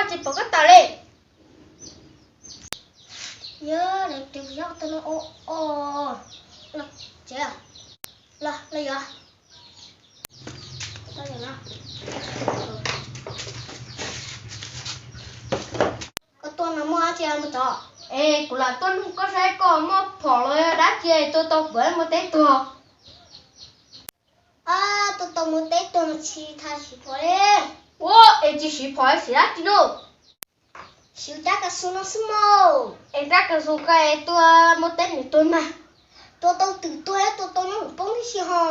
Tsis pom koj tawm li. Yog, yog, los, los yog. Koj tuaj no muaj dab tsi mus tod? Es kuv lam tuaj nug koj saib koj muaj phom los yog dab tsi es tua tau kuv muaj teb tuag. Tua tau muaj teb tuag no tsis tas siv phom li. Ua, es tsis siv phom siv dab tsi no? Siv rab kav xu no xwb mas. Es rab kav xu koj es tua muaj teb mus tuag mas. Tua tau twm tuag, tua tau nyob mus poob tib si ho.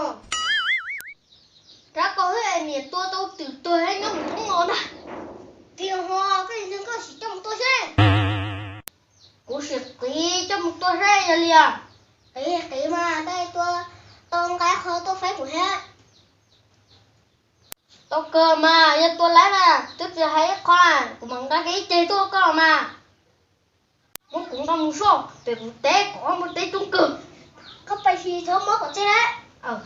Rab koj hwb es niam tua tau twm tuag nyob mus poob no ntag. Tiag ho, koj yog neeg koj sim coj mus tua seb. Kuv sim qiv coj mus tua seb yog li os. Qiv, qiv mas, tua tau nqa qhov tuaj faib kuv thiab. Tau kawg mas, yog tua laib mas twb tsis hais ib qho na, kuv mam nqa kiag ib ceg tuaj koj los mas. Muab kuv nqa mus soj pem kuv teb kom muaj teb coob kawg. Koj pais sis txhob muab kom tseg lawm.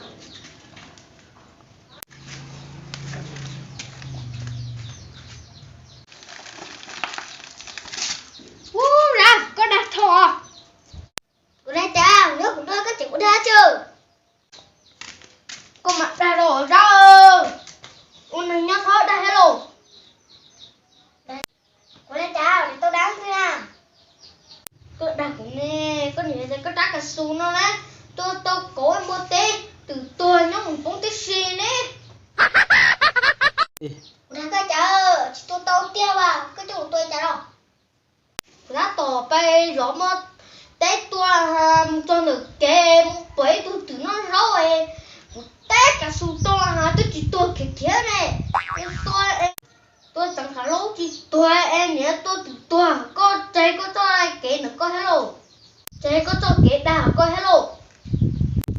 Ub, koj dag dhau os. Kuv dag cas, yog kuv dag koj tseem ua dag tsi? Koj mam dag los Zab, ua neeg nyob txhob dag thiab lauj. Kuv dag cas, kuv tau dag twg na? Koj dag kuv ne, koj niam tias koj rab kav xu no na, tua tau kauv muaj teb twm tuag nyob mus poob tib si ne. Kuv dag koj cas, tsis tua tau tiag as, koj coj kuv tua cas los? Kuv tab tom pais zov muaj teb tua mus txog ntawm kev mus pom ib tug twm noj zaub es kuv teb kav xu tua twb tsis tuag kiag kiag ne. Tua, tua txeev qhov laub tsis tuag es niam tua twm tuag, koj tseg koj txoj kev ntawm koj thiab lauj. Tseg koj txoj kev dag koj thiab lauj.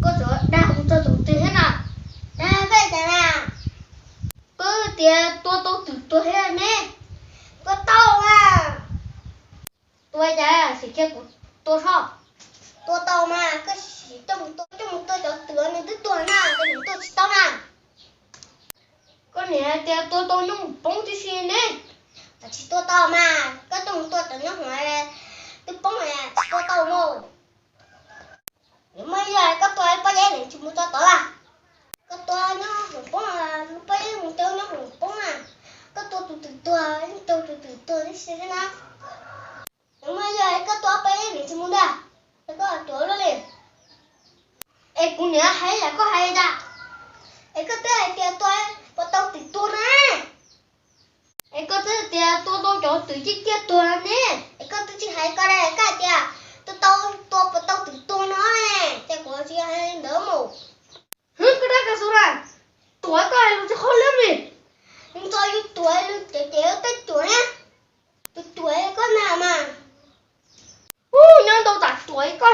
Koj tseem dag mus txog tus twg thiab na? Dag koj cas na? Koj tias tua tau twm tuag thiab ne. Tua tau mas. Tua cas, sim kiag kuv tua soj. Tua tau mas, koj sim coj mus tua, coj mus tua cov twm nws twb tuag na, koj mus tua tsis tau na. Koj niam tias tua tau nyob mus poob tib si ne. Tsis tua tau mas, koj coj mus tua cov nyob hauv twb poob, tsis tua tau mas. Nws muaj ib yam koj tua pob zeb nws tsis mus txog tod lawm. Koj tua nyob hauv poob, pob zeb mus rau nyob hauv poob na. Koj tua tus twm tuag, yeej tua tus twm tuag tib si thiab na. Nws muaj ib yam koj tua pob zeb nws tsis mus ntag, es koj cuav luaj li. Es kuv niam hais yam koj hais tas, es koj twb hais tias tua puas tau twm tuag na. Es koj twb tias tua tau cov twm ciaj ciaj tuag ne. Es koj twb tsis hais koj li, koj hais tias tua tau, tua puas tau twm tuag no ne, ces kuv tsis hais ntawd mus. Hwb, koj rab kav xu na, tuav koj hais lus tsis qhov liab vim. Nws txo yus tuav, yus cev cev tej cuam na. Tus cuam koj na mas. Ub, nyob ntau tam cuam koj.